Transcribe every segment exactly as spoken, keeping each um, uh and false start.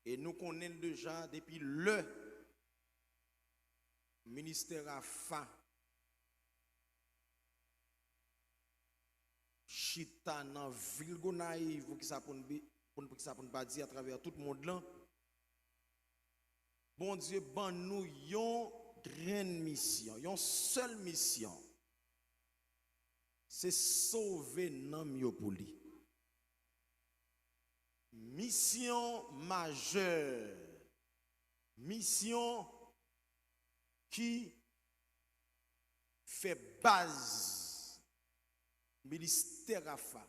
E nou konnen l deja depi lè ministè Rafa chita nan vil Gonayiv, poukisa pou n bi-, pou n, poukisa pou n pa di atravè tout mond lan, Bondye ban nou yon grenn misyon, yon sèl misyon. Se sove nanm yo pou li. Misyon majè, misyon ki fè baz ministè Rafa,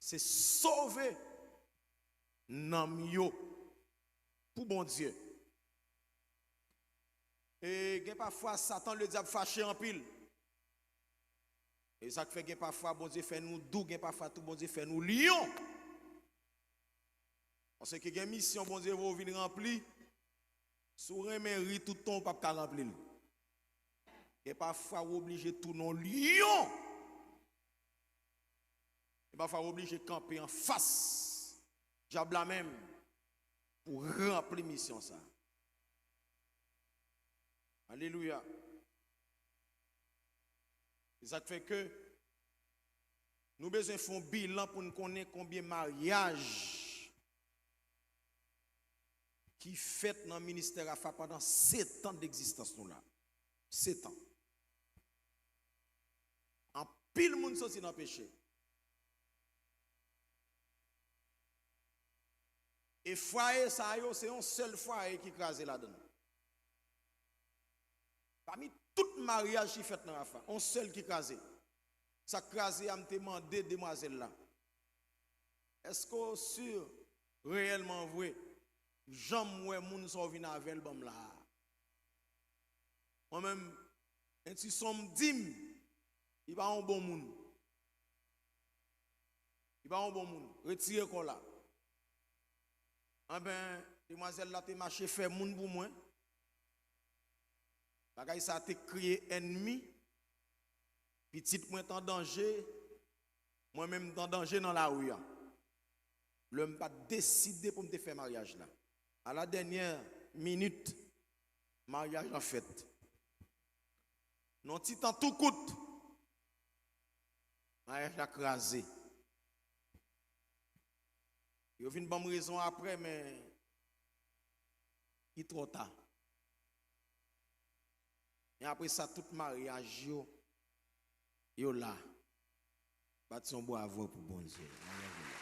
se sove nanm yo pou Bondye. E gen pafwa Satan Ledyab fache anpil. E sa k fè gen pafwa Bondye fè nou dou, gen pafwa tou Bondye fè nou lyon. Paske gen misyon Bondye voye w vin ranpli. Si w renmen ri tout tan, w p ap ka ranpli l. Gen pafwa w oblije tounen w lyon. Gen pafwa w oblije kanpe anfas dyab la menm pou ranpli misyon sa. Alelouya. Se sa k fè ke nou bezwen fè yon bilan pou n konnen konbyen maryaj ki fèt nan ministè Rafa pandan sèt an degzistans nou la. Sèt an. Anpil moun soti nan peche. E fwaye sa yo, se yon sèl fwaye ki kraze ladan l. Pami tout maryaj ki fèt nan Rafa, yon sèl ki kraze. Sa k kraze a, m te mande demwazèl la, èske w si reyèlman vre, jan m wè moun sa w vin avè l ban m la a? Mwen menm, entwisyon m di m, li pa yon bon moun. Li pa yon bon moun. Retire kò w la. Anben, demwazèl la te mache fè moun pou mwen. Bagay sa te kreye ènmi. Pitit mwen t an danje. Mwen menm m t an danje nan lari a. Lè m pa t deside pou m te fè maryaj la. A la dènyè minit, maryaj la fèt. Nan ti tan tou kout, maryaj la kraze. Yo vin ban m rezon apre, men li twò ta. Men apre sa, tout maryaj yo, yo la. Bat yon bravo pou Bondye. Alelouya.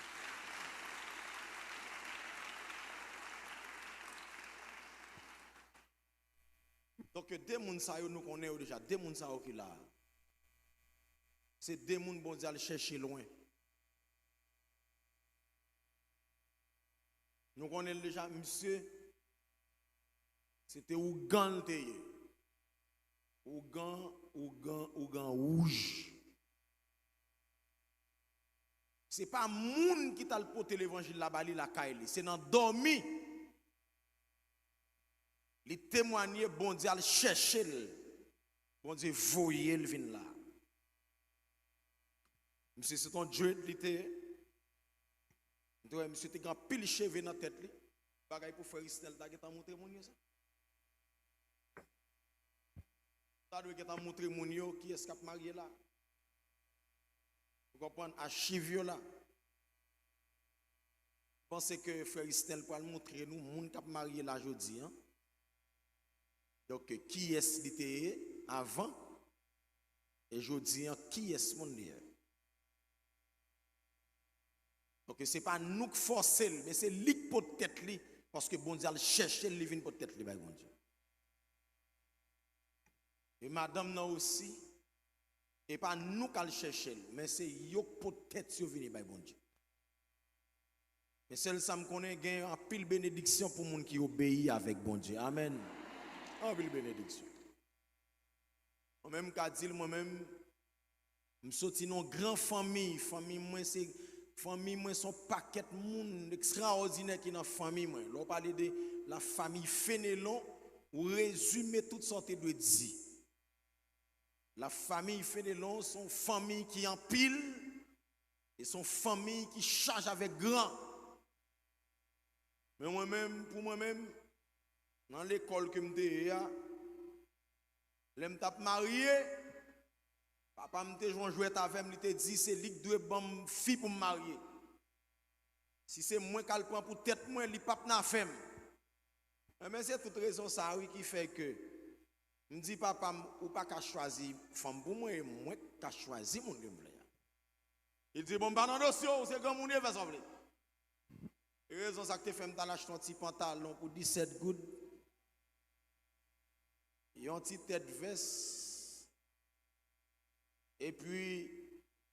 Donk, de moun sa yo, nou konnen yo deja. De moun sa yo ki la a, se de moun Bondye al chèche lwen. Nou konnen l deja, misye, se te ougan l te ye. Ougan, ougan, ougan wouj. Se pa moun ki t al pote levanjil la ba li lakay li, se nan dòmi li temwanye, Bondye al chèche l, Bondye voye l vin la. Misye se t on dread li te ye. M te wè misye te gen anpil cheve nan tèt li. Bagay pou frè Risnèl ta gentan montre moun yo sa. Ta dwe gentan montre moun yo kiyès k ap marye la. Ou konprann achiv yo la. Panse ke frè Risnèl pral montre nou moun k ap marye la jodi a. Donk, kiyès li te ye avan, e jodi a, kiyès moun li ye. Donk, se pa nou k fòse l, men se li k pot tèt li, paske Bondye al chèche l, li vin pot tèt li bay Bondye. E madanm nan osi, e pa nou k al chèche l, men se yo k pot tèt yo vini bay Bondye. Men sèl sa m konnen, gen anpil benediksyon pou moun ki obeyi avèk Bondye. Amèn. Anpil benediksyon. Mwen menm, m ka di l, mwen menm, m soti nan yon gran fanmi. Fanmi mwen, se, fanmi mwen, se yon pakèt moun ekstraòdinè ki nan fanmi mwen. Lè w pale de la famille Fenelon, ou rezime tout sa w te dwe di. La famille Fenelon, se yon fanmi ki anpil, e se yon fanmi ki chaje avèk gran. Men mwen menm, pou mwen menm, nan lekòl ke m te ye a, lè m t ap marye, papa m te jwe yon jwèt avè m, li te di se li k dwe ban m fi pou m marye. Si se mwen k al pran pou tèt mwen, li p ap nan afè m. Enben, se tout rezon sa a, wi, ki fè ke m di papa m, ou pa ka chwazi fanm pou mwen, e mwen k ka chwazi moun ke m vle a. Li di, bon, m pa nan dosye w, se granmoun ye, fè sa w vle. E rezon sa k te fè m t al achte yon ti pantalon pou disèt goud, yon ti tèt vès, epi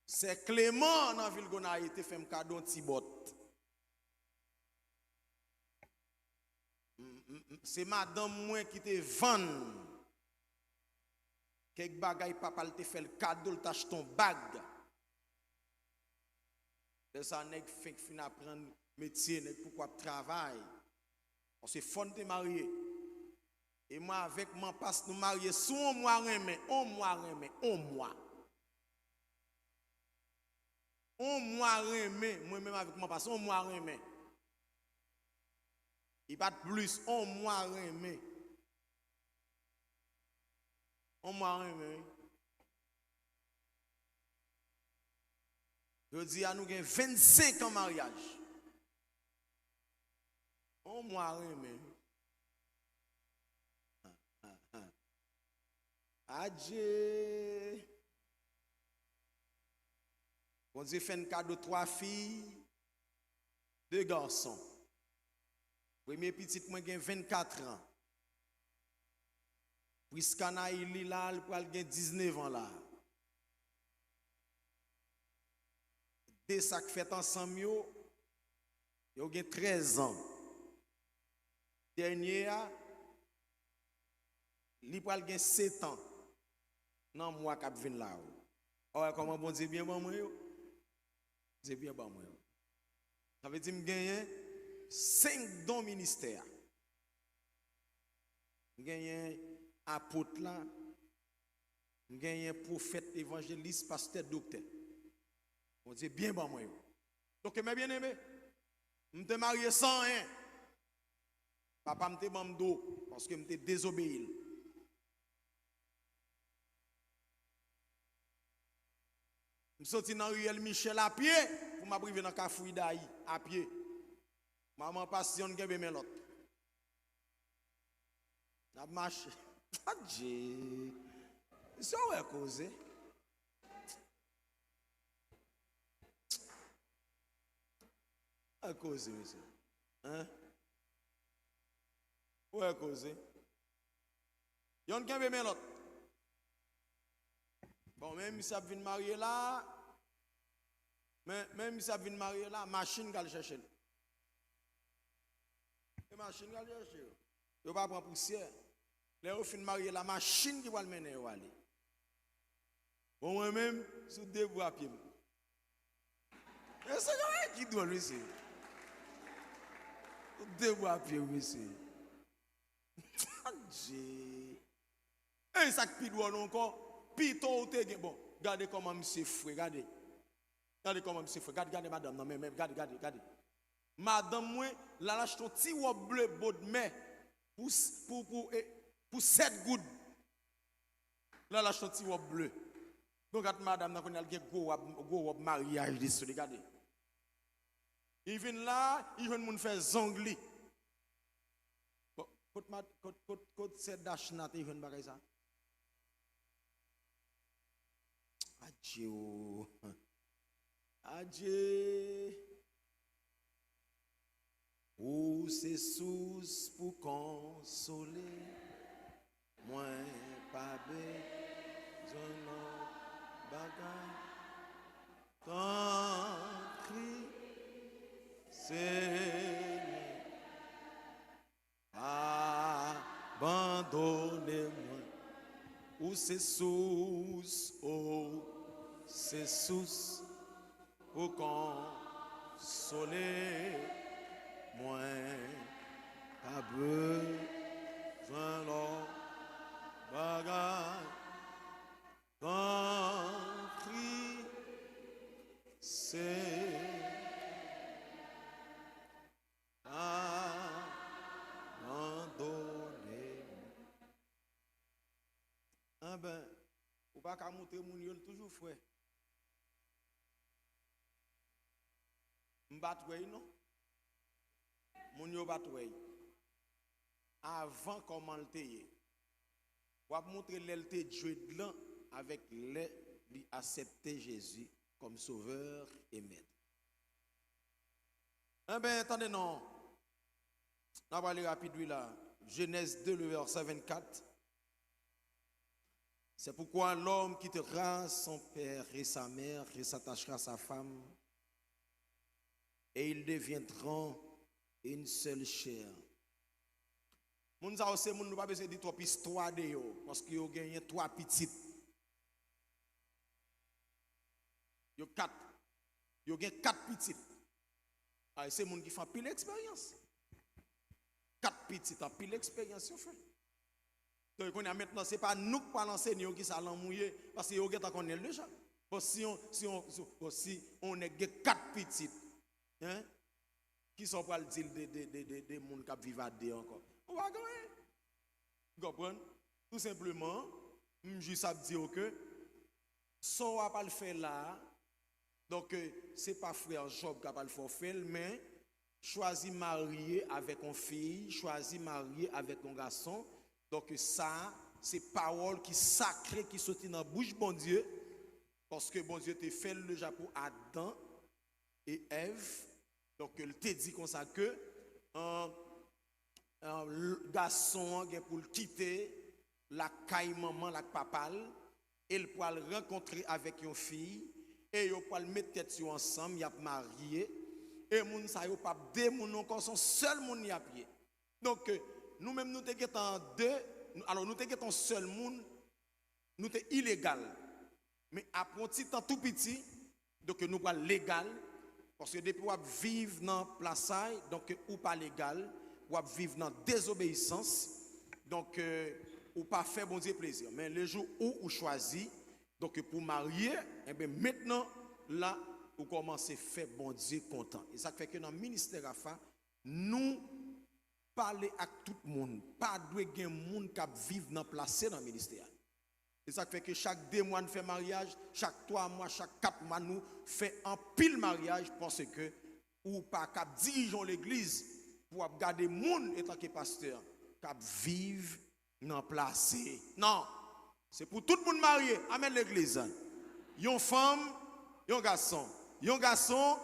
sè Kleman nan vil Gonayiv te fè m kado yon ti bòt. M, m, m, se madanm mwen ki te vann kèk bagay, papa l te fè l kado, l t achte yon bag. Lè sa, nèg fenk fin aprann metye, nèg poko ap travay. Paske fò n te marye. E mwen avèk Manpas, nou marye sou yon mwa renmen, yon mwa renmen, yon mwa. Yon mwa renmen, mwen menm avèk Manpas, yon mwa renmen. Li pa t plis, yon mwa renmen. Yon mwa renmen, wi. Jodi a, nou gen vennsenk an maryaj. Yon mwa renmen. Adje. Bondye fè n kado twa fi, de gason. Premye pitit mwen gen vennkat an. Prisca Naïli la, li pral gen diznèf an la. De sa k fèt ansanm yo, yo gen trèz an. Dènye a, li pral gen sèt an nan mwa k ap vin la yo. Ou wè kòman Bondye byen ban mwen yo? Bondye byen ban mwen yo. Sa vle di m genyen senk don ministè a. M genyen apot la, m genyen pwofèt, evanjelis, pastè, doktè. Bondye byen ban mwen yo. Donk, mè byeneme, m te marye san anyen. Papa m te ban m do, paske m te dezobeyi l. M soti nan riyèl Michèl apye pou m ap rive nan kafou Idayi, apye. Manman pas yonn kenbe men lòt. N ap mache. Adje. Misye wè koze. Wè koze, mesye. Hein? Wè koze. Yonn kenbe men lòt. Bon, men misye ap vin marye la. Men, men misye ap vin marye la, machin k al chèche l. E machin k al chèche yo. Yo pa pran pousyè. Lè yo fin marye la, machin ki pral mennen yo ale. Bon, mwen menm, sou de bra pye m. E se yon bagay ki dwòl, mesye. Sou de bra pye m, mesye. Adje. E sa k pi dwòl ankò, pito ou te gen. Bon, gade kòman misye fre, gade. Gade kòman misye fre. Gade, gade madanm nan, men, men, gade, gade, gade. Madanm mwen, l al achte yon ti wòb ble bò d mè pou, s- pou, pou, e, pou sèt goud. L al achte yon ti wòb ble. Bon, gad madanm nan kounye a, l gen gwo wòb, gwo wòb maryaj li sou li, gade. Li vin la, li jwenn moun fè zong li. Bon, kot, mat- kot, kot, kot sè Dachna te jwenn bagay sa? Adje o. Adje. Ou se sous pou konsole. Mwen pa bezwen lòt bagay. Tanpri, Senyè, abandone mwen. Ou se sous, ou se sous pou konsole mwen. Pa bezwen lòt bagay. Tanpri, Senyè. pa ka montre moun yo, l toujou fre. M pa t wè l non. Moun yo pa t wè l. Avan kòman l te ye. W ap montre lè l te dread lan avèk lè li aksepte Jezi kòm sovè e mèt. Enben, tande non. N ap ale rapid wi la. Genèse deux, le verset vingt-quatre. C'est pourquoi l'homme quittera son père et sa mère et s'attachera à sa femme, et ils deviendront une seule chair. Moun sa yo se moun nou pa bezwen di twòp istwa de yo, paske yo genyen twa pitit. Yo kat. Yo gen kat pitit. Ay, se moun ki fè anpil eksperyans. Kat pitit, anpil eksperyans yo fè. Donk, kounye a mentnan, se pa nou k pral ansenye yo kisa lanmou ye, paske yo gentan konnen l deja. Bon, si yon, si yon, si, bon, si yon nèg gen kat pitit, en, kisa w pral di l de, de, de, de, de moun k ap viv a de ankò? Ou pa gen anyen. Ou konprann? Tou senpleman, m jis ap di w ke sa w ap al fè la a, donk, se pa frè Jòb k ap al fè w fè l, men chwazi marye avèk yon fi, chwazi marye avèk yon gason. Donk, sa a, se pawòl ki sakre ki soti nan bouch Bondye, paske Bondye te fè l deja pou Adan e Èv. Donk, l te di konsa ke, an, an, l-, gason an gen pou l kite lakay manman l ak papa l, e l pral rankontre avèk yon fi, e yo pral met tèt yo ansanm, y ap marye, e moun sa yo p ap de moun ankò, se yon sèl moun y ap ye. Donk, nou menm, nou te gentan de, alò, nou te gentan yon sèl moun, nou te ilegal. Men apre yon ti tan tou piti, donk nou pral legal, paske depi w ap viv nan plasay, donk ou pa legal, w ap viv nan dezobeyisans, donk, ou pa fè Bondye plezi. Men lejou ou, ou chwazi, donk pou marye, enben mentnan la, ou kòmanse fè Bondye kontan. E sa k fè ke nan ministè Rafa, nou pale ak tout moun. Pa dwe gen moun k ap viv nan plase nan ministè a. Se sa k fè ke chak de mwa n fè maryaj, chak twa mwa, chak kat mwa nou fè anpil maryaj, paske ou pa ka dirije yon legliz pou w ap gade moun etanke pastè k ap viv nan plase. Non. Se pou tout moun marye. Amèn legliz. Yon fanm, yon gason. Yon gason,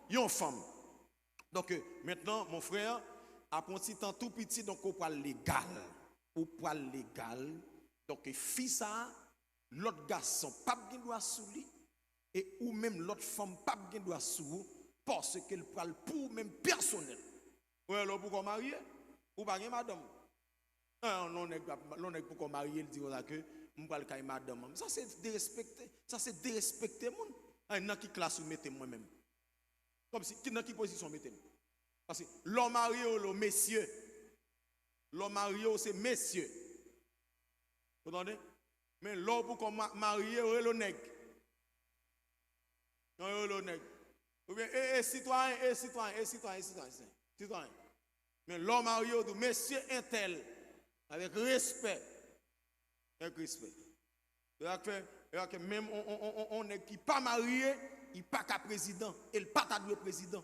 yon fanm. Donk, mentnan, mon frè, apre yon ti tan tou piti, donk, ou pral legal. Ou pral legal. Donk, fi sa a, lòt gason p ap gen dwa sou li, e ou menm lòt fanm p ap gen dwa sou ou, paske l pral pou ou menm pèsonèl. Ou wè, lè w poko marye, ou pa gen madanm. An, lè yon nèg ap, lè yon nèg poko marye, l di konsa ke m pral kay madanm an. Sa se derespekte, sa se derespekte moun. An, nan ki klas ou mete m mwen menm? Kòmsi, ki, nan ki pozisyon w mete m? Paske lè w marye, yo rele w mesye. Lè w marye, w se mesye. Ou tande? Men lè w poko ma-, marye, yo rele w nèg. Non, yo rele w nèg. Oubyen, e, e sitwayen, e sitwayen, e sitwayen, e sitwayen, sitwayen. Men lè w marye, yo di w mesye entèl. Avèk respè. Avèk respè. Se sa k fè, se sa k fè menm on, on, on, on, on nèg ki pa marye, li pa ka prezidan, e l pa ta dwe prezidan.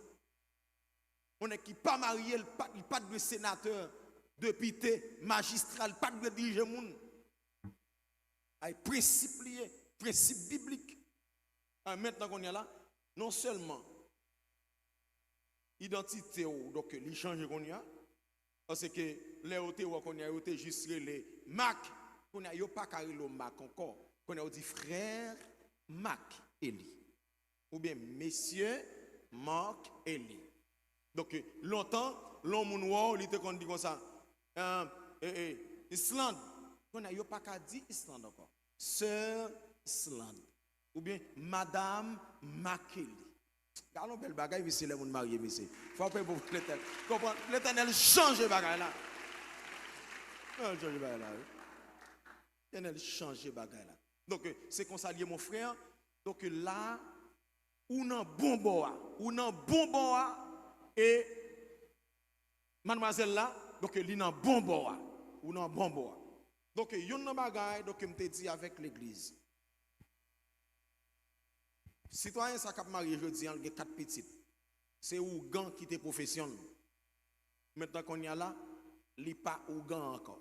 On nèg ki pa marye, li pa, li pa dwe senatè, depite, majistra, li pa dwe dirije moun. Ay prensip li ye, prensip biblik. Ay mentnan kounye a la, non sèlman idantite w, donk, li chanje kounye a, paske lè yo te wè kounye a, yo te jis rele Mak, kounye a, yo pa ka rele w Mak ankò. Kounye a, yo di frè Mak Eli. Oubyen mesye Mark Eli. Donk, lontan, lè yon moun wè w, li te konn di konsa, eh, eh, eh, Island. Kounye a, yo pa ka di Island ankò. Sè Island. Oubyen madanm Makeli. Gade yon bèl bagay, mesye, lè moun marye, mesye. Fò w peye pou Letènèl. Konprann? Letènèl chanje bagay la. Letènèl chanje bagay la, wi. Letènèl chanje bagay la. Donk, se konsa l ye, mon frè. Donk, la, ou nan bon bò a. Ou nan bon bò a. E madmwazèl la, donk, li nan bon bò a. Ou nan bon bò a. Donk, youn nan bagay, donk, m te di avèk legliz. Sitwayen sa k ap marye jodi a, l gen kat pitit. Se ougan ki te pwofesyon l. Mentnan kounye a la, li pa ougan ankò.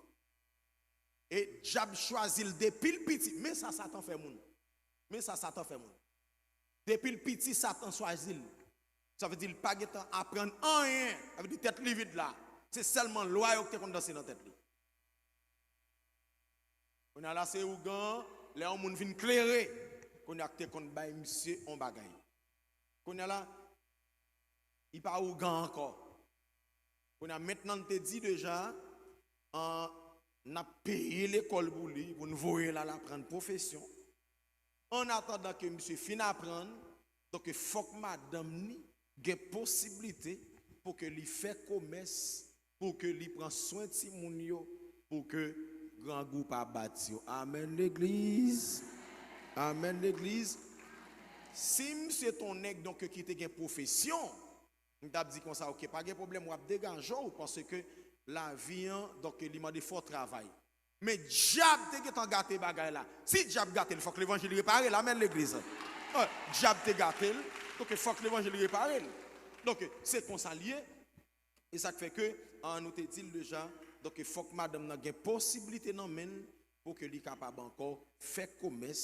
E dyab chwazi l depi l piti. Men sa Satan fè moun. Men sa Satan fè moun. Depi l piti, Satan chwazi l. Sa vle di l pa gentan aprann anyen. Sa vle di tèt li vid la. Se sèlman lwa yo ki te konn danse nan tèt li. Kounye a la se ougan, lè yon moun vin klere, kounye a k te konn bay misye yon bagay. Kounye a la, li pa ougan ankò. Kounye a mentnan l te di deja, an, n ap peye lekòl pou li, pou n voye l al aprann pwofesyon. An atandan ke misye fin aprann, donk fòk madanm ni gen posiblite pou ke li fè komès, pou ke li pran swen timoun yo, pou ke grangou pa bat yo. Amèn legliz. Amèn legliz. Si misye t on nèg donk ki te gen pwofesyon, m t ap di konsa, oke, pa gen pwoblèm, w ap degaje w, paske lavi an, donk li mande fò w travay. Men dyab te gentan gate bagay la. Si dyab gate l, fòk levanjil repare l. Amèn legliz. Dyab te gate l, donk fòk levanjil repare l. Donk se konsa l ye. E sa k fè ke, an, nou te di l deja, donk fòk madanm nan gen posiblite nan men l pou ke li kapab ankò fè komès,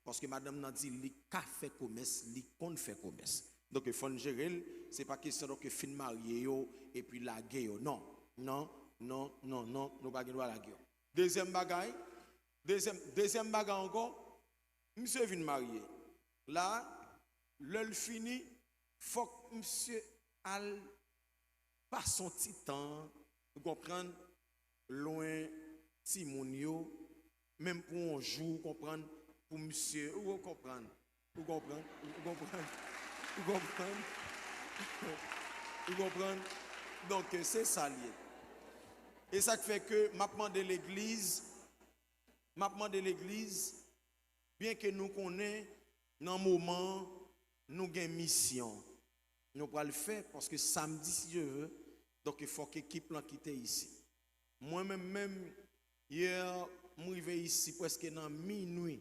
paske madanm nan di li ka fè komès, li konn fè komès. Donk fò n jere l, se pa kesyon donk fin marye yo epi lage yo. Non, non, non, non, non, nou pa gen dwa lage yo. Dezyèm bagay, dezyèm, dezyèm bagay ankò, misye vin marye. La, lè l fini, fòk misye al pase yon ti tan, ou konprann, lwen timoun yo, menm pou yon jou, ou konprann, pou misye, ou konprann, ou konprann, ou konprann, ou konprann, ou konprann. Donk, se sa l ye. E sa k fè ke m ap mande legliz, m ap mande legliz, byenke nou konnen nan moman an, nou gen misyon. Nou pral fè, paske samdi, si Dye ve, donk fòk ekip lan kite isi. Mwen menm menm, yè, m rive isi prèske nan minwi.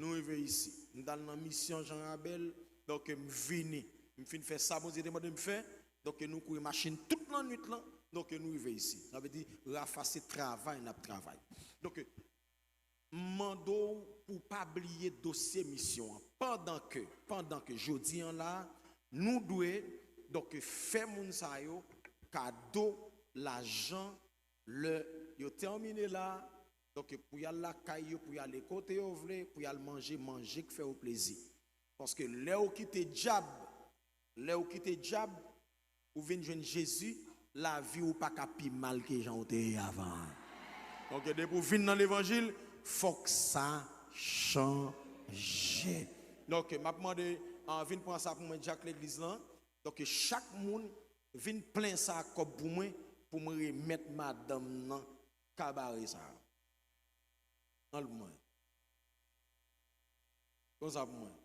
Nou rive isi. M t al nan misyon Jan Rabèl, donk m vini. M fin fè sa Bondye te mande m fè, donk nou kouri machin tout lannwit lan, donk nou rive isi. Sa vle di, Rafa se travay n ap travay. Donk, m mande w pou w pa bliye dosye misyon an. Pandan ke, pandan ke jodi an la, nou dwe, donk, fè moun sa yo kado lajan lè yo tèmine la, donk, pou y al lakay yo, pou y ale kote yo vle, pou y al manje, manje k fè yo plezi. Paske lè w kite dyab, lè w kite dyab, ou vin jwenn Jezi, lavi w pa ka pi mal ke jan w te ye avan an. Donk, depi w vin nan levanjil, fòk sa chanje. Donk, m ap mande, an, vin pran sa pou mwen, dyak legliz lan. Donk, chak moun vin plen sa kòb pou mwen, pou mwen remèt madanm nan kabare sa. Pran l pou mwen. Pran sa pou mwen.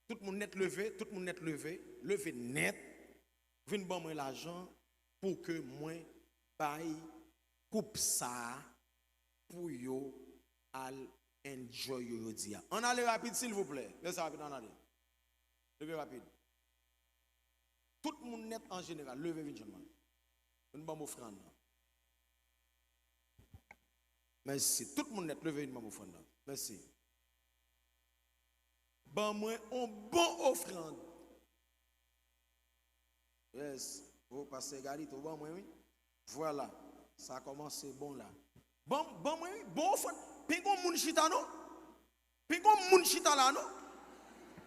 Tout moun nèt leve, tout moun nèt leve, leve nèt, vin ban mwen lajan pou ke mwen bay koup sa a pou yo al enjoy yo jodi a. Ann ale rapid, silvouplè. Lè sa rapid, ann ale. Leve rapid. Tout moun nèt an jeneral, leve vin jwenn mwen. Vin ban m ofrann nan. Mèsi. Tout moun nèt, leve vin ban m ofrann nan. Mèsi. Ban mwen on bon ofrann. Yes. O, pastè Galito, ban mwen, wi. Vwala. Sa kòmanse bon la. Ban, ban mwen, wi. Bon ofrann. Pinga on moun chita, non? Pinga on moun chita la, non?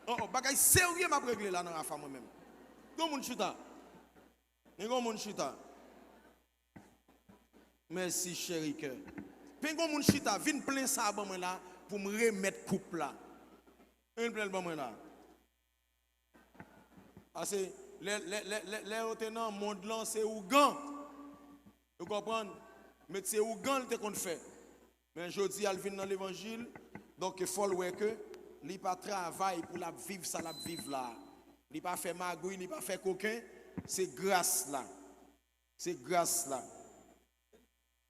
Oh, oh, bagay serye m ap regle la nan Rafa mwen menm. Pinga on moun chita. Pinga on moun chita. Mèsi, cheri kè. Pinga on moun chita, vin plen sa ban mwen la pou m remèt koup la. Vin plen l ban mwen la. Pase lè, lè, lè, lè, lè yo te nan mond lan, se ougan. Ou konprann? Met se ougan l te konn fè. Men jodi a, l vin nan levanjil, donk fò l wè ke li pa travay pou l ap viv sa l ap viv la. Li pa fè magouy, li pa fè koken, se gras la. Se gras la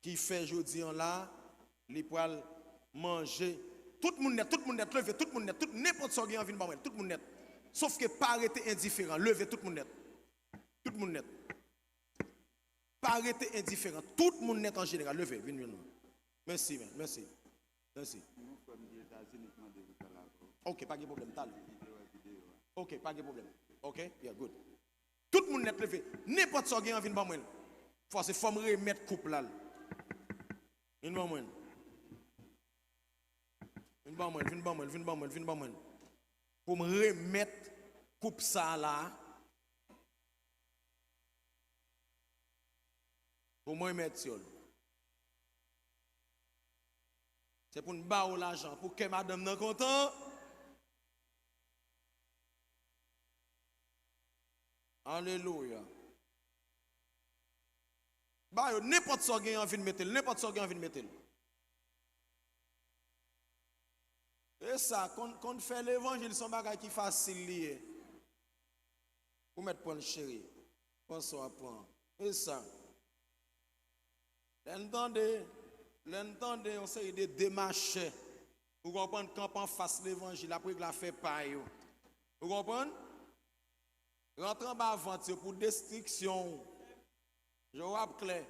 ki fè jodi an la, li pral manje Tout moun nèt, tout moun nèt, leve, tout moun nèt, tout, nenpòt sa w gen anvi n ban mwen l, tout moun nèt. Sofke pa rete endiferan, leve tout moun nèt. Tout moun nèt. Pa rete endiferan, tout moun nèt an jeneral, leve, vin jwenn mwen. Mèsi, man, mèsi. Mèsi. Yon frè m ki Etazini ki mande pou pale avè w. Ok, pa gen pwoblèm, t al. Li te wè videyo a. Ok, pa gen pwoblèm. Ok, yeah, good. Tout moun nèt leve. Nenpòt sa w gen anvi n ban mwen l. Fò se fò m remèt koup la l. Vin ban mwen l. Vin ban mwen l, vin ban mwen l, vin ban mwen l, vin ban mwen l. Pou m remèt koup sa a la. Pou mwen remèt yo l. Se pou n ba w lajan, pou kè madanm nan kontan. Alelouya. Ba yo nenpòt sa w gen anvi n mete l, nenpòt sa w gen anvi n mete l. E sa, konn, konn fè levanjil se yon bagay ki fasil li ye. Ou mèt pran l, cheri. Pran sa w ap pran. E sa. Lè n tande, lè n tande yon seri de demachè, ou konprann, kanpe anfas levanjil, ap regle afè pa yo. Ou konprann? Rantre anba vant yo pou destriksyon w. Je w ap klè.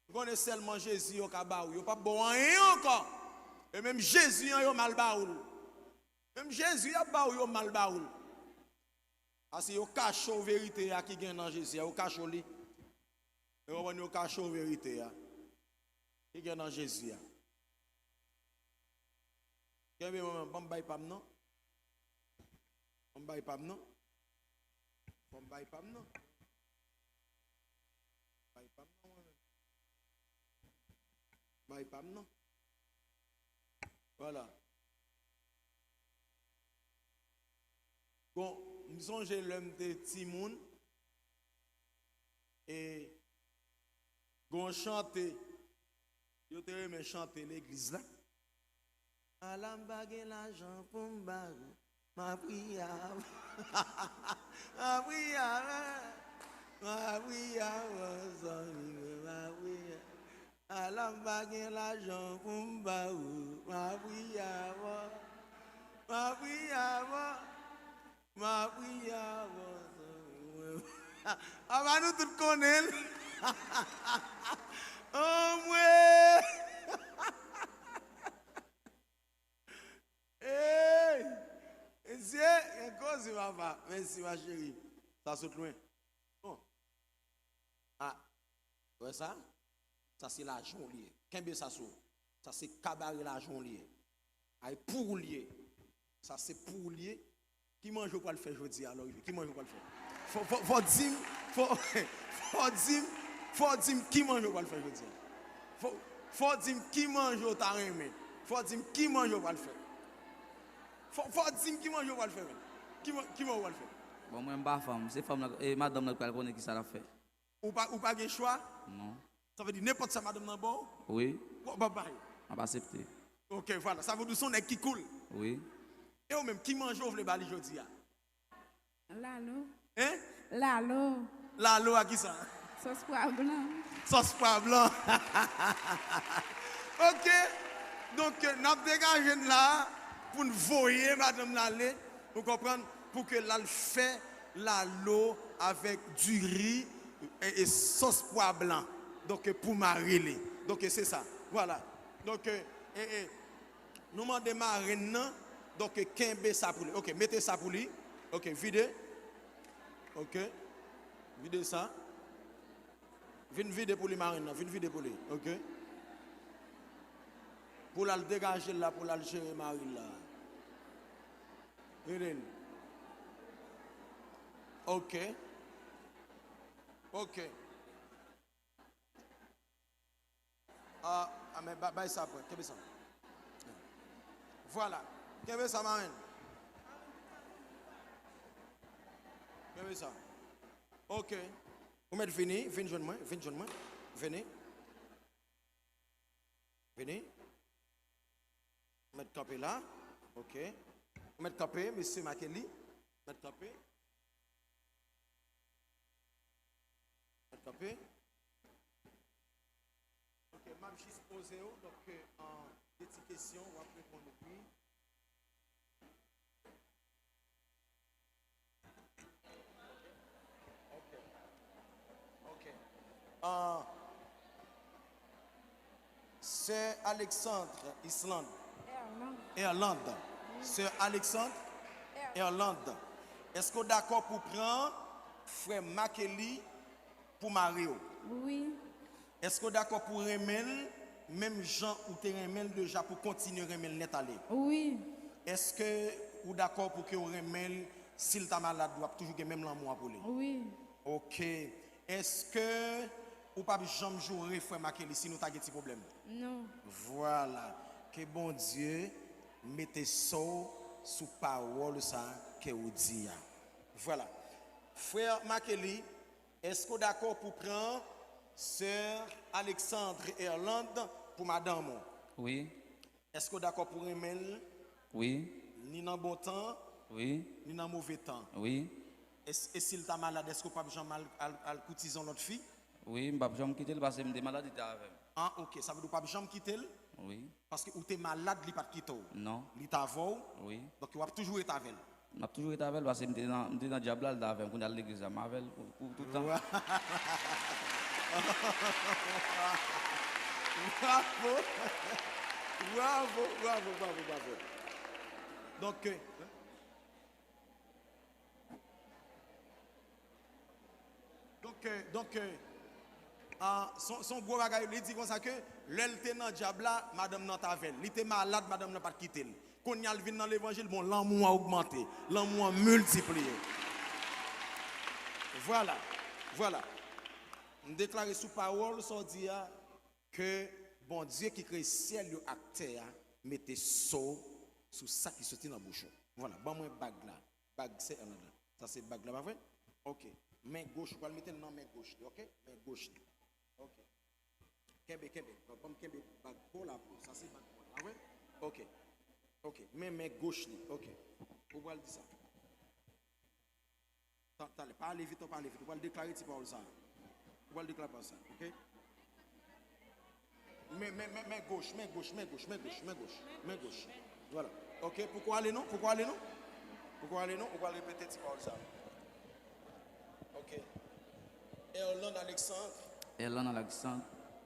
Ou konnen sèlman Jezi yo ka ba ou. Yo p ap ba w anyen ankò. E menm Jezi an yo mal ba ou l. Menm Jezi y ap ba ou yo mal ba ou l. Paske yo kache w verite a ki gen nan Jezi a. Yo kache w li. Yo konprann, yo kache w verite a ki gen nan Jezi a. Kenbe mwen, ban m bay pa m non. Ban m bay pa m non. Ban m bay pa m non. Bay pa m non, mwen menm. Bay pa m non. Vwala. Bon, m sonje lè m te timoun, e gon chante yo te renmen chante legliz la. Ala m pa gen lajan pou m ba ou, m a priye avè w. M a priye avè w. M a priye avè w, zanmi mwen, m a priye. Ala m pa gen lajan pou m ba ou, m a priye avè w. M a priye avè w. M a priye avè w, zanmi mwen. Apa nou tout konnen l? Anmwe! Ey! Mesye, gen koze, papa. Mèsi, ma chérie. Sa sot lwen. Bon. A, wè sa? Sa se lajan w li ye. Kenbe sa sou ou. Sa se kabare lajan w li ye. Ay pou w li ye. Sa se pou w li ye. Ki manje w pral fè jodi a, lè w rive? Ki manje w pral fè? Fò, fò, fò di m, fò, fò di m, fò di m ki manje w pral fè jodi a. Fò, fò di m ki manje w ta renmen. Fò di m ki manje w pral fè. Fò, fò di m ki manje w pral fè, menm. Ki man-, ki manje w pral fè? Bon, mwen, m pa fanm. Se fanm nan, e madanm nan k pral konnen ki sa l ap fè. Ou pa, ou pa gen chwa? Non. Sa vle di nenpòt sa madanm nan ba w? Wi. W ap bay? M ap aksepte. Ok, vwala. Sa vle di w se yon nèg ki cool? Wi. E ou menm, ki manje w vle ba li jodi a? Lalo. Hein? Lalo. Lalo a kisa? Sòs pwa blan. Sòs pwa blan. Ok. Donk, n ap degaje n la pou n voye madanm nan ale. Ou konprann? Pou ke l al fè lalo avèk diri e, e sòs pwa blan. Donk, pou mari li. Donk, se sa. Vwala. Donk, e, e, nou mande marenn nan. Donk, kenbe sa pou li. Ok, mete sa pou li. Ok, vide. Ok. Vide sa. Vin vide pou li, marenn nan. Vin vide pou li. Ok. Pou l al degaje l la, pou l al jere mari l la. Vide l. Ok. Ok. Ah, ah, men ba-, bay sa, pran. Kenbe sa. Vwala. Kenbe sa, marenn. Kenbe sa. Ok. Ou mèt vini, vin jwenn mwen, vin jwenn mwen. Vini. Vini. Ou mèt kanpe la. Ok. Ou mèt kanpe, mesye Makeli. Ou mèt kanpe. Mèt kanpe. Ok, m ap jis poze w, donk, euh, an, de ti kesyon, w ap reponn epi. Ok. Ok. Ah, Sè Alexandre Islande. Erlande. Erlande. Sè Alexandre Erlande. Èske w dakò pou pran frè Makeli pou mari w? Wi. Èske w dakò pou renmen l menm jan ou te renmen l deja, pou kontinye renmen l nèt ale? Wi. Èske ou dakò pou ke w renmen l, si l ta malad, w ap toujou gen menm lanmou an pou li? Wi. Ok. Èske ou p ap janm joure frè Makeli si nou ta gen ti pwoblèm? Non. Vwala. Ke Bondye mete so w sou pawòl sa ke ou di a. Vwala. Frè Makeli, èske w dakò pou pran sè Alexandre Erlande pou madanm ou? Wi. Èske w dakò pou renmen l? Wi. Ni nan bon tan, wi, ni nan move tan? Wi. E, e si l ta malad, èske w p ap janm al, al, al koutize yon lòt fi? Wi, m p ap janm kite l paske m te malad, li te avè m. Ah, ok. Sa vle di w p ap janm kite l? Wi. Paske ou te malad, li pa t kite w? Non. Li t avè w? Wi. Donk, w ap toujou ret avè l? M ap toujou ret avè l, paske m te nan, m te nan dyab la, l t avè m. Kounye a l legliz la, m avè l pou, pou tout tan. Bravo! Bravo, bravo, bravo, bravo. Donk, euh, donk, euh, donk, euh, ah, se yon, se yon gwo bagay. Li di konsa ke lè l te nan dyab la, madanm nan t avè l. Li te malad, madanm nan pa t kite l. Kounye a l vin nan levanjil, bon, lanmou an ogmante, lanmou an miltipliye. Vwala, vwala. M deklare sou pawòl sa w di a, ke Bondye ki kreye syèl yo ak tè a mete so w sou sa ki soti nan bouch ou. Vwala, ban mwen bag la. Bag sè Erlande la. Sa se bag la, pa vre? Ok. Men goch, ou pral mete l nan men goch li, ok? Men goch li. Ok. Kenbe, kenbe. Ban, ban m kenbe bag pa w la pou ou. Sa se bag pa w la, pa vre? Ok. Ok. Men, men goch li. Ok. Ou pral di sa. Ta-, talè, pa ale vit, non, pa ale vit. Ou pral deklare ti pawòl sa. Ou pral deklare pawòl sa, ok? Men, men, men, men goch, men goch, men goch, men goch, men goch, men goch. Vwala. Ok, poko ale non, poko ale non. Poko ale non, ou pral repete ti pawòl sa. Ok. Erlande Alexandre. Erlande Alexandre.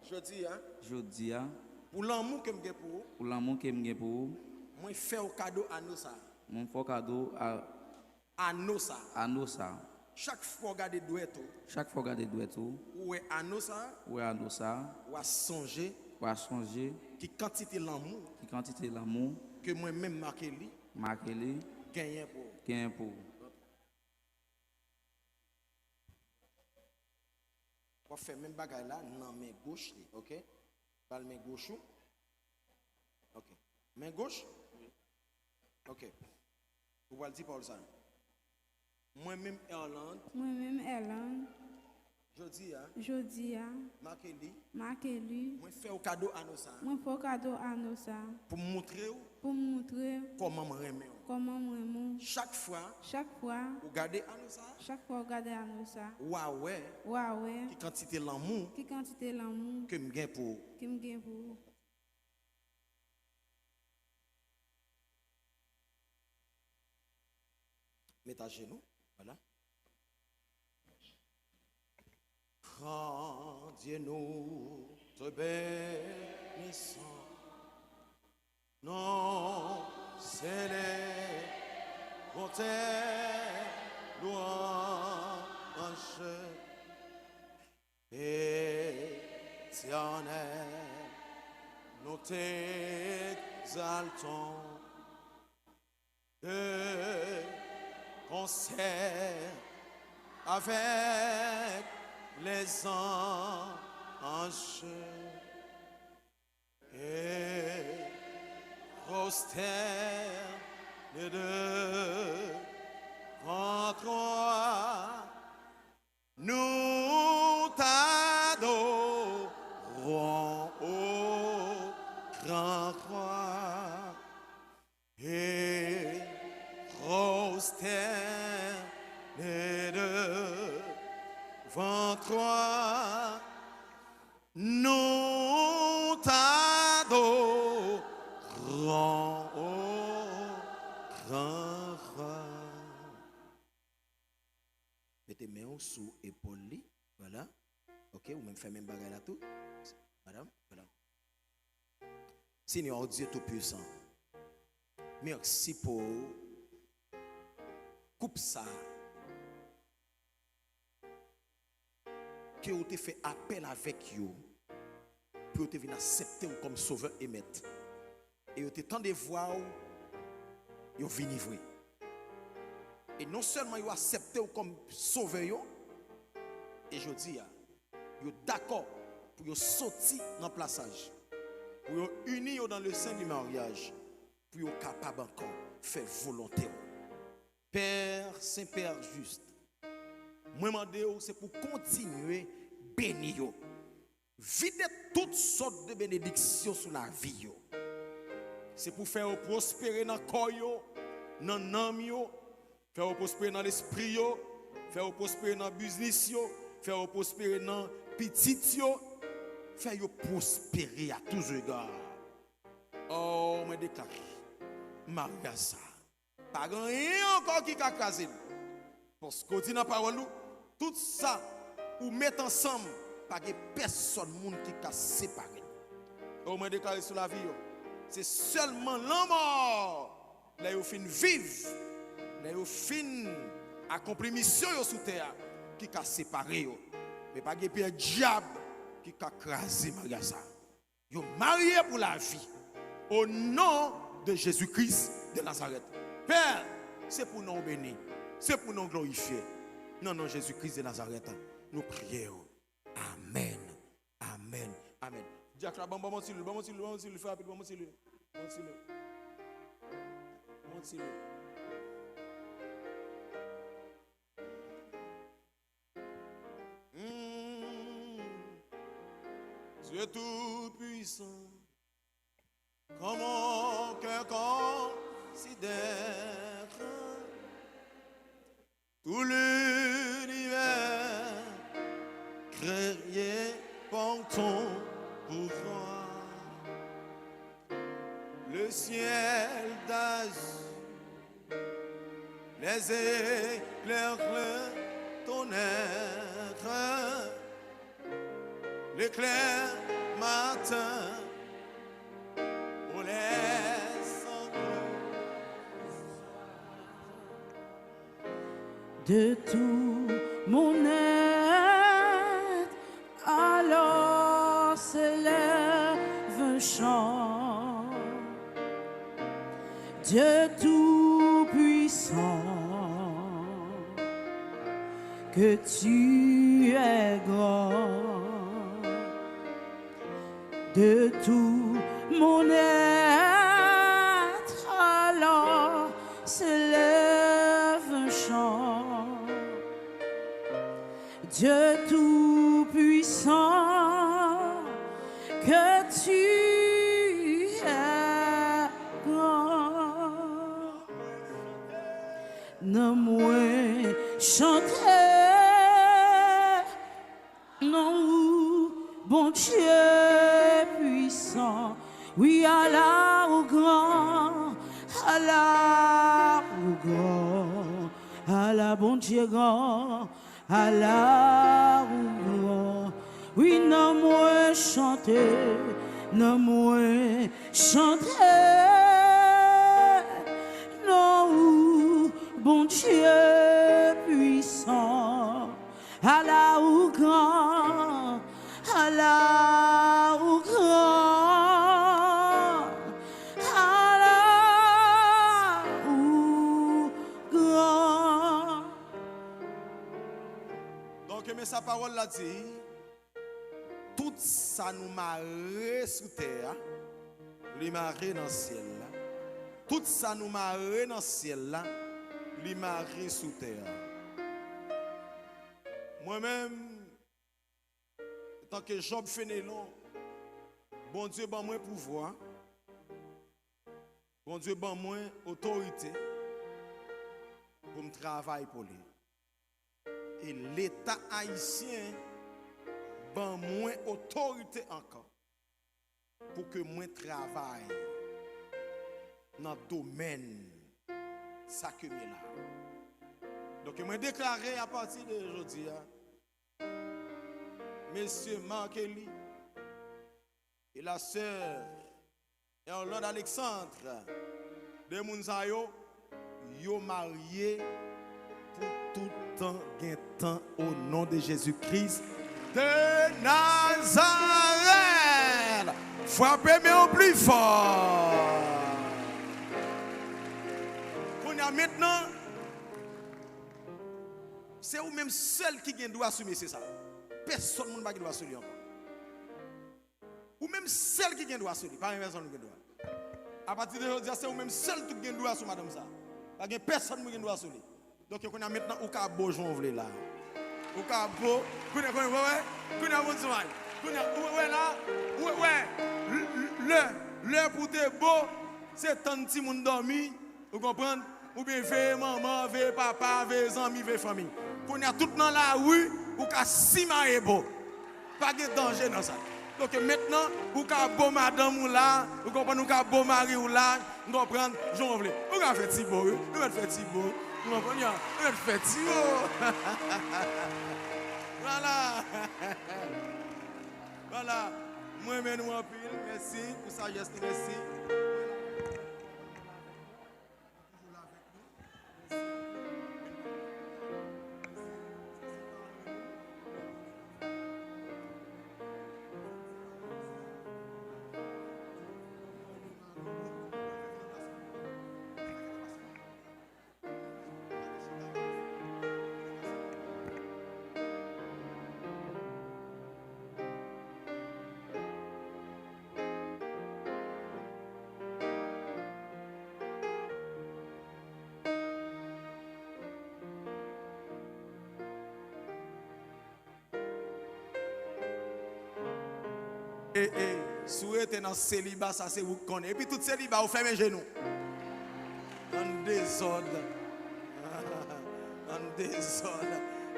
Jodi a. Jodi a. Pou lanmou ke m gen pou ou. Pou lanmou ke m gen pou ou. Mwen fè w kado ano sa. Mwen fè w kado a ano sa. Ano sa. Chak fwa w gade dwèt ou. Chak fwa w gade dwèt ou. Ou wè ano sa. Ou wè ano sa. W a sonje. W a sonje. Ki kantite lanmou. Ki kantite lanmou. Ke mwen menm Makeli. Makeli. Genyen pou ou. Genyen pou ou. W ap fè menm bagay la nan men goch li, ok? Ba l men goch ou. Ok. Men goch? Ok. Ou pral di pawòl sa. Mwen menm Erlande. Mwen menm Erlande. Jodi a. Jodi a. Makeli. Makeli. Mwen fè w kado ano sa. Mwen fè w kado ano sa. Pou m moutre w. Pou m moutre w. Kòman m renmen w. Kòman m renmen w. Chak fwa. Chak fwa. Ou gade ano sa. Chak fwa ou gade ano sa. W a wè. W a wè. Ki kantite lanmou. Ki kantite lanmou. Ke m gen pou ou. Ke m gen pou ou. Met ajenou, vwala. Grand Dieu, nous te bénissons. Nous célébrons tes louanges. Éternel, nous t'exaltons. Te concert avec les anges et prosternés devant toi. Nous t'adorons au grand roi et prosternés devant toi. Nous t'adorons Mete men w sou epòl li. Vwala. Ok, ou menm fè menm bagay la tou. Madanm, vwala. Senyè, o Dye Toupisan, mèsi pou koup sa ke ou te fè apèl avèk yo, pou yo te vin aksepte w kòm Sovè e Mèt. E yo te tande vwa w, yo vini vre. E non sèlman yo aksepte w kòm Sovè yo, e jodi a, yo dakò pou yo soti nan plasaj, pou yo ini yo dans le sein du mariage, pou yo kapab ankò fè volonte w. Pè sen, Pè jis, mwen mande w se pou kontinye beni yo. Vide tout sòt de benediksyon sou lavi yo. Se pou fè yo pwospere nan kò yo, nan nanm yo, fè yo pwospere nan lespri yo, fè yo pwospere nan biznis yo, fè yo pwospere nan pitit yo, fè yo pwospere à tous égards. Oh, mwen deklare maryaj sa a. Pa gen anyen ankò ki ka kraze l. Paske w di nan pawòl ou, tout sa ou met ansanm, pa gen pèsòn moun ki ka separe l. O, mwen deklare sou lavi yo, se sèlman lanmò, lè yo fin viv, lè yo fin akonpli misyon yo sou tè a, ki ka separe yo. Men pa gen pyès dyab ki ka kraze maryaj sa a. Yo marye pou lavi. O non de Jezi Kris de Nazarèt. Pè, se pou non w beni. Se pou non w glorifye. Nan non Jezi Kris de Nazarèt, nou priye w. Amèn. Amèn. Amèn. Dyak la, ban m, ban m yon ti lwil, ban m yon ti lwil, ban m yon ti lwil, fè rapid, ban m yon ti lwil. Ban m yon ti lwil. Ban m yon ti lwil. Hmm. Dieu Tout-Puissant, comme mon cœur considère tout l'univers créé par ton pouvoir, le ciel d'azur, les éclairs tonnerre, l'éclair matin, pour les de tout mon être, alors s'élève un chant. Dieu tout-puissant, que tu es grand. De tout mon être, alors s'élève un chant. Dieu tout-puissant, que tu es grand. Nan mwen chante non ou, Bondye pwisan. Wi, ala ou gran, ala ou gran, ala Bondye gran, ala ou gran. Wi, nan mwen chante, nan mwen chante non ou, Bondye pwisan. Ala ou gran, ala ou gran, ala ou gran. Donk, men sa pawòl la di, tout sa nou mare sou tè a, li mare nan syèl la. Tout sa nou mare nan syèl la, li mare sou tè a. Mwen menm, antanke Job Fenelon, Bondye ban mwen pouvwa, Bondye ban mwen otorite pou m travay pou li. E Leta ayisyen ban mwen otorite ankò pou ke mwen travay nan domèn sa ke m ye la. Donk, mwen deklare apati de jodi a, mesye Marc-Élie e la sè Erlande Alexandre, de moun sa yo, yo marye pou tout tan gen tan, o non de Jezi Kris de Nazarèt. Frape men w pli fò. Kounye a mentnan, se ou menm sèl ki gen dwa sou mesye sa. Pèsonn moun pa gen dwa sou li ankò. Ou menm sèl ki gen dwa sou li. Pa gen pèsonn ki gen dwa. Apati de jodi a, se ou menm sèl tou ki gen dwa sou madanm sa. Pa gen pèsonn ki gen dwa sou li. Donk, kounye a mentnan, ou ka bo jan w vle la. Ou ka bo, kounye a, kounye a, wè, wè, kounye a, bon ti may. Kounye a, ou wè la, ou wè, lè, lè pou te bo, se tann timoun dòmi, ou konprann? Oubyen veye manman, veye papa, veye zanmi, veye fanmi. Kounye a, tout nan lari, ou ka simaye bo. Pa gen danje nan sa. Donk, mentnan, ou ka bo madanm ou la, ou konprann, ou ka bo mari w la, ou konprann, jan w vle. Ou ka fè ti bo, wi. Ou mèt fè ti bo. Ou konprann, ya? Ou mèt fè ti bo. Vwala. Vwala. Mwen renmen nou anpil. Mèsi pou sajès nou. Mèsi. E, e, si w rete nan seliba, sa se ou k konnen. Epi tout seliba, ou fèmen je nou. Ann dezòd. Ann dezòd.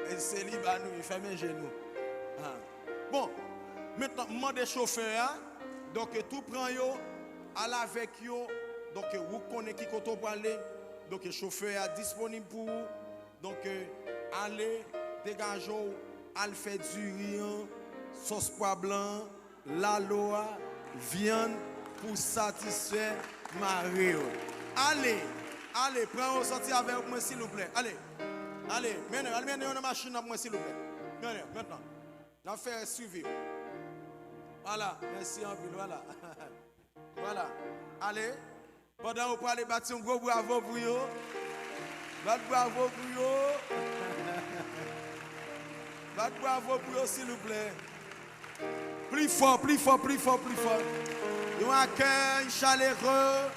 E seliba nou ye, fèmen je nou. Ah. Bon, mentnan, m mande chofè a, donk, tou pran yo, al avèk yo, donk, ou konnen ki kote w prale, donk, chofè a disponib pou ou, donk, ale, degaje w, al fè diri an, sòs pwa blan an, lalo a, vyann pou satisfè mari w. Ale, ale, pran yo sòti avè w pou mwen, silvouplè. Ale, ale, mennen, al mennen yo nan machin nan pou mwen, silvouplè. Mennen, mentnan. N ap fè swivi. Vwala, mèsi anpil, vwala. Vwala. Ale. Pandan yo prale, bat yon gwo bravo pou yo. Bat bravo pou yo. Bat bravo pou yo, silvouplè. Pli fò, pli fò, pli fò, pli fò. Yon akèy chalere.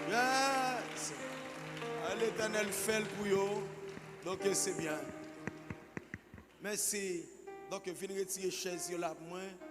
Yes. Letènèl fè l pou yo. Donk, se byen. Mèsi. Donk, vin retire chèz yo la pou mwen.